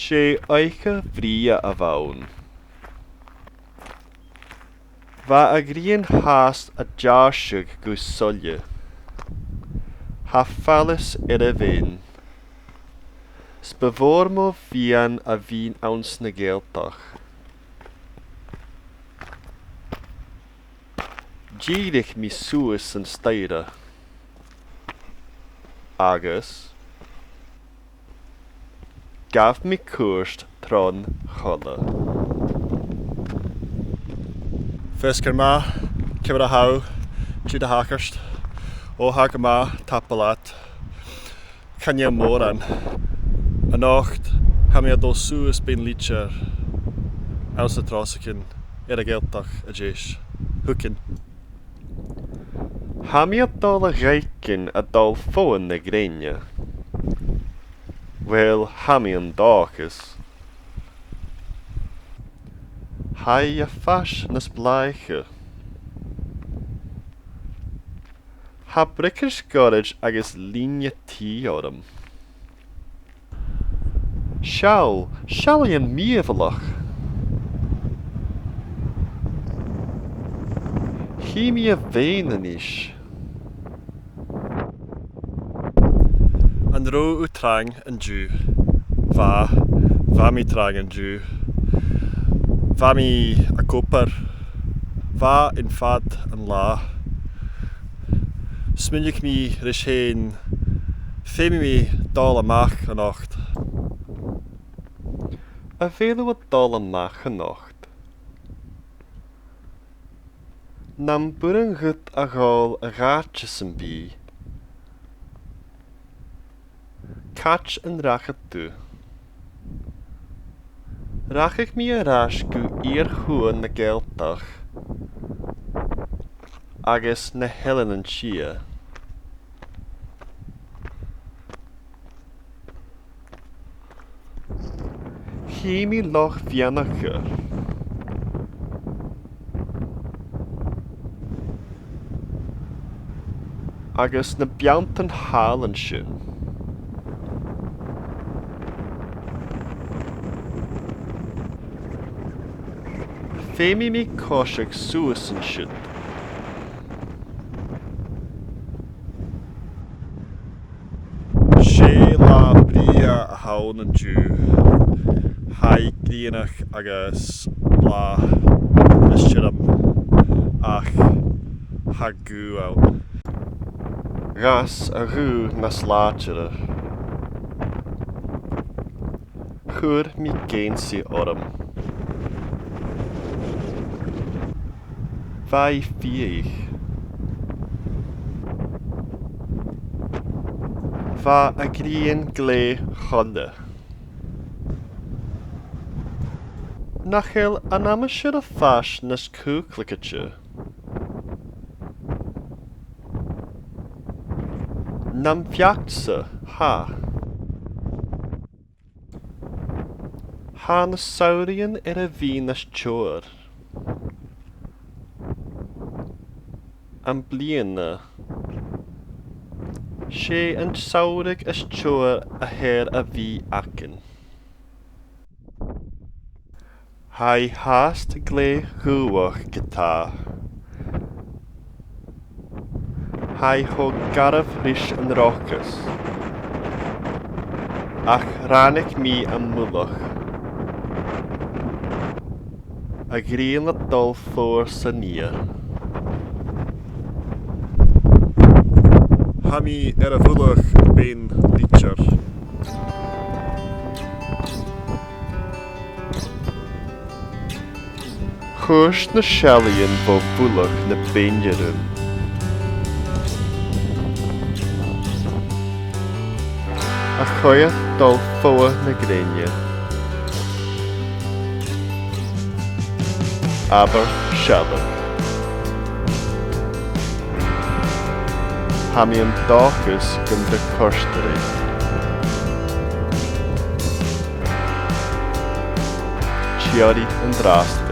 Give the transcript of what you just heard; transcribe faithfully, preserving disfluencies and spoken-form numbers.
'S e oidhche bhrèagha a bh' ann. Bha a' ghrian fhathast a' deàrrsadh gu soilleir. Tha fallas air a' bheinn. 'S bu mhòr mo mhiann a bhith anns a' Ghàidhealtachd. Dhìrich mi suas an staidhre. Agus ghabh mi cuairt tron choille. Feasgar math, ciamar a tha thu? Dè do thachairt? Ò, tha gu math, tapadh leat. Chan eil mòran. A-nochd, tha mi a' dol suas Beinn Leitir anns na Tròisichean air a' Ghàidhealtachd a Deas. Thugainn. Tha mi a' dol a dh'fhaicinn a' dol fodha na grèine. Uill, tha mi an dòchas. Tha i a' fàs nas blàithe. Tha briogais ghoirid agus lèine-t orm. Seall, seall air a' mhìorbhaileach. Chì mi a' bheinn a-nis. An robh thu trang an-diugh? Bha, bha mi trang an-diugh. Bha mi ag obair. Bha e fad an latha. Smaoinich mi ris fhèin, feumaidh mi dol a-mach a-nochd. A bheil thu a' dol a-mach a-nochd? Nam b' urrainn dhut a dhol a dh'àite sam bith, càit an rachadh tu? Rachadh mi air ais gu iar-thuath na Gàidhealtachd agus na h-Eileanan Siar. Chì mi Loch Mheannachair agus na beanntan thall an sin. Feumaidh mi coiseachd suas an siud. 'S e latha brèagha a th' ann an-diugh. Tha i grianach agus blàth is tioram, ach tha gaoth ann. Dh'fhàs a' ghaoth nas làidire. Chuir mi geansaidh orm. Bha i fiadhaich. Bha a' ghrian glè choille. Nach eil an aimsir a' fàs nas caochlaidiche? Nam bheachd-sa, tha. Tha na samhraidhean air a bhith nas teotha. Am-bliadhna, 's e an samhradh as teotha a th' air a bhith againn. Tha i fhathast glè dhubhach ge-tà. Tha i cho garbh ris an ròcas. Ach ràinig mi am mullach. A' ghrian a' dol fodha san iar. Tha mi air a' mhullach Beinn Leitir. Chuir na seallaidhean bho mhullach na beinne rium. A' choimhead dol fodha na grèine. Abair sealladh. Tha mi an dòchas gun do chòrd e ribh. Tìoraidh an-dràsta.